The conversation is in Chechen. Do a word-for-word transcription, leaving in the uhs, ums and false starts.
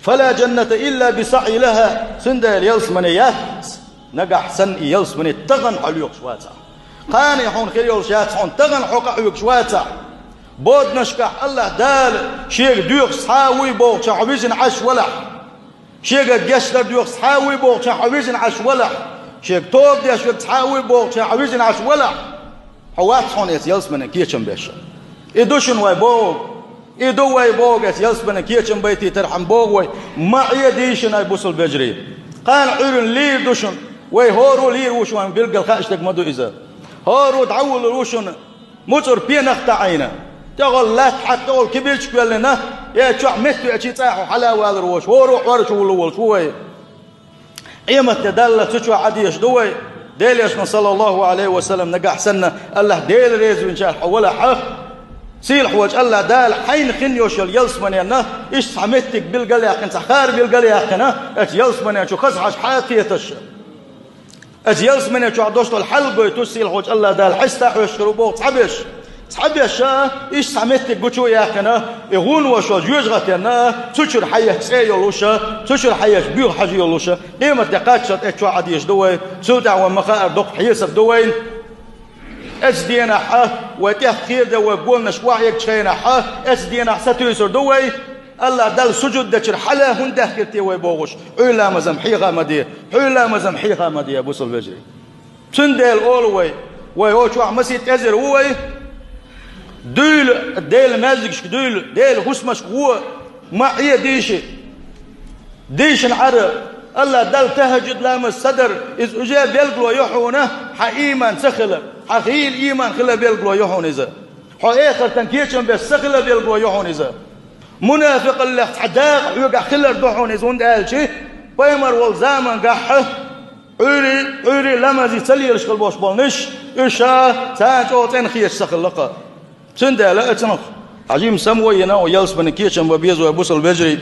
فلا جنة إلا بسعي لها. Цундела ялсамане яц, нагахь санна и ялсамане тахана хьо лоьхуш вацахь. Кхана хьуна хир йолуш яц хьуна, тахана хьо къахьоьгуш вацахь. Боданашкахь АллахӀ Дала шега доьхуш цхьа а вуй бохучохь хьо вижина Ӏаш валахь. Шега гечдар доьхуш цхьа а вуй бохучохь хьо вижина Ӏаш валахь. Шега тоба деш верг цхьа а вуй бохучохь хьо вижина Ӏаш валахь. Хьо вац хьуна эца ялсамане кечам беш. И ду шуна вай боху. И ду вай боху, эца ялсамане кечам байтийтархьама боху вай. Ма Ӏе дийшина, ай бусалба вежарий. Кхана Ӏуьйранна лийр ду шуна. Вай хӀоро лийр ву шуна, билггал хаьаш дерг ма ду иза. ХӀоро дӀавуллур ву шуна. МуцӀур пенах таӀийна. ТӀехула латта хьатта, тӀехула кибирчик веллина. Э, чохь метта веачий цӀахь хьо хьала а валар волуш. ХӀоро Ӏорачу вуллур волуш ву вай. Къематде Далла цу чохь Ӏадеша ду вай. Делан Элчано, саллаллаху Ӏалайхи ва саллам, нагахь санна АллахӀ Дела реза винчарах хьо валахь, сийлахьчу АллахӀ Дала хьайна хин йолуш йолу ялсаманенна иштта цхьа меттиг билгал яьккхина, цхьа хара билгал яьккхина, эца ялсамане чу хаза хьажа хьа а кхеташ. Эца ялсамане чохь долуш долу хьал гойтуш сийлахьчу АллахӀ Дала хьеста а хьоьжуш хир ву боху цхьаберш. Цхьаберш а, иштта цхьа меттиг гучу а яьккхина, и гӀуна ваша жоьжахатенна, цу чуьра хьаечу цӀе йолуша, цу чуьра хьаечу буьйха хьажа йолуша, къематде кхаччалц эцу чохь Ӏадийша ду вай, цул тӀаьхьа вайн ма-хаара доккха хьесап ду вайн. Эцу денахь а, вай тӀех кхеда вай гонаш охьаэгчу хенахь а, эцу денахь сатуьйсур ду вай, АллахӀ Далла сужуд дечуьра хьала хӀунда даьхкира те вай бохуш, Ӏуьйра ламазам хьеха ма де, Ӏуьйра ламазам хьеха ма де, бусалба вежарий. Цундела олу вай, вай хӀокху чохь масийтта эзар ву вай, дуьйла, Делан маьждигашка дуьйла, Делан хӀусамашка гӀо, ма Ӏе дийши. Дийшина Ӏара, АллахӀ Далла тахӀажуд ламаз ца дар, иза уже билгало ю хьуна, хьан ийман ца хила, хьан хийла ийман хила билгало ю хьуна иза. Хьо эхартан кечам беш ца хила билгало ю хьуна иза. Мунафикъаллех цхьа дакъа хьоьгахь хилар ду хьуна иза, хӀунда аьлча пайхамар волу замангахь Ӏуьйрий, Ӏуьйрий ламазе ца лелаш хила болуш болниш, уьш а царна чӀогӀа цӀена хеташ ца хилла-кх. Цундела а цунах хьажийма самавайина, ялсамане кечам бан беза вай бусалба вежарий.